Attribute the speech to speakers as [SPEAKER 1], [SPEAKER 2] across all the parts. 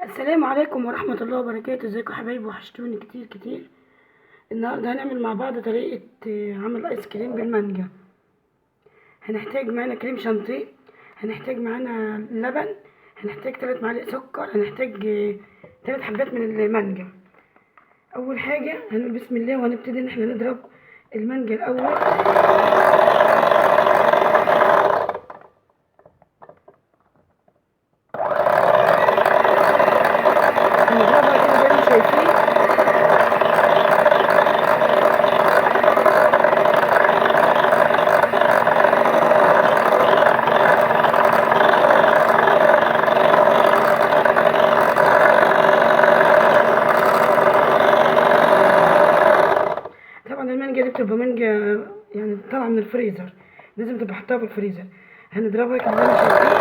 [SPEAKER 1] السلام عليكم ورحمة الله وبركاته. ازيكم حبايبي؟ وحشتوني كتير كتير. النهاردة هنعمل مع بعض طريقة عمل ايس كريم بالمانجا. هنحتاج معانا كريم شانتيه، هنحتاج معانا لبن، هنحتاج 3 معالق سكر، هنحتاج 3 حبات من المانجا. اول حاجة هنقول بسم الله وهنبتدي ان احنا نضرب المانجا الاول. هنضربها كده زي ما شايفين. طبعا المانجا دي بتبقى مانجا يعني طالعه من الفريزر، لازم تبقى حطها في الفريزر. هنضربها كده زي ما شايفين.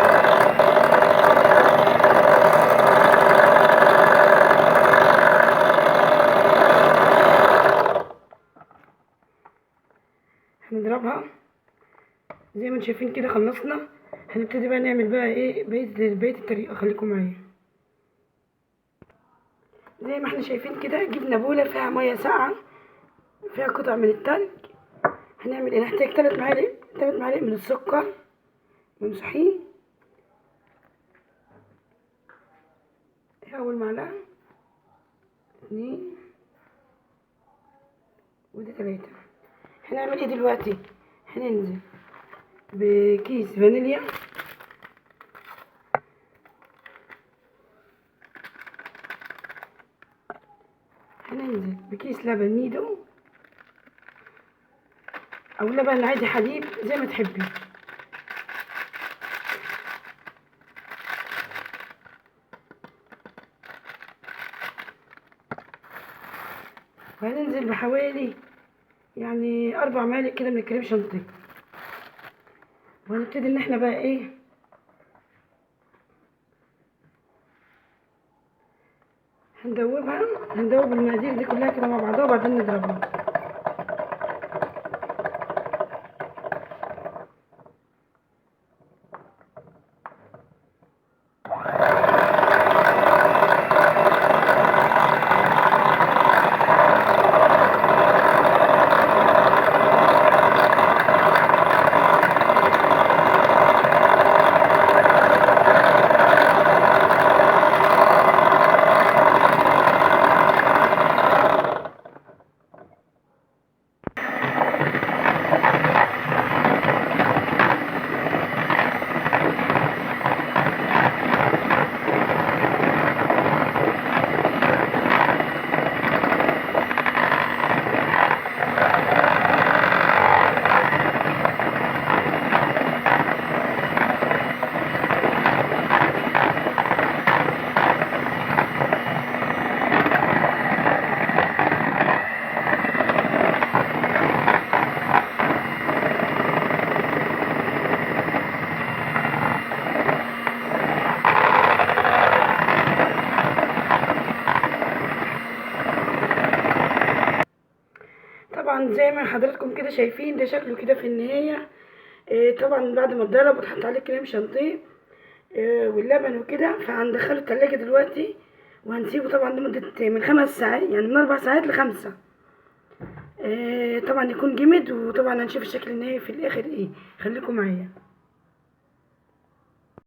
[SPEAKER 1] هنضربها زي ما انتم شايفين كده. خلصنا. هنبتدي بقى نعمل بقى ايه بقية الطريقة، خليكم معايا. زي ما احنا شايفين كده جبنا بوله فيها مية ساقعه فيها قطع من التلج. هنعمل ايه؟ نحتاج 3 معالق من السكر ممسوحين. اول معلقه، 2، ودي 3. هنعمل ايه دلوقتي؟ هننزل بكيس فانيليا، هننزل بكيس لبن نيدو او لبن عادي حليب زي ما تحبي. وهننزل بحوالي يعني 4 معالق كده من الكريم شانتيه. وهنبتدي ان احنا بقى ايه هندوبها، هندوب المقادير دي كلها كده مع بعضها وبعدين نضربها. طبعا زي ما حضراتكم كده شايفين ده شكله كده في النهاية. طبعا بعد ما اتضرب واتحط عليه كريم شانتيه واللبن وكده، فهندخله التلاجة دلوقتي وهنسيبه طبعا لمدة من 5 ساعات، يعني من 4 ساعات ل5. طبعا يكون جمد، وطبعا هنشوف الشكل النهائي في الاخر ايه. خليكم معايا.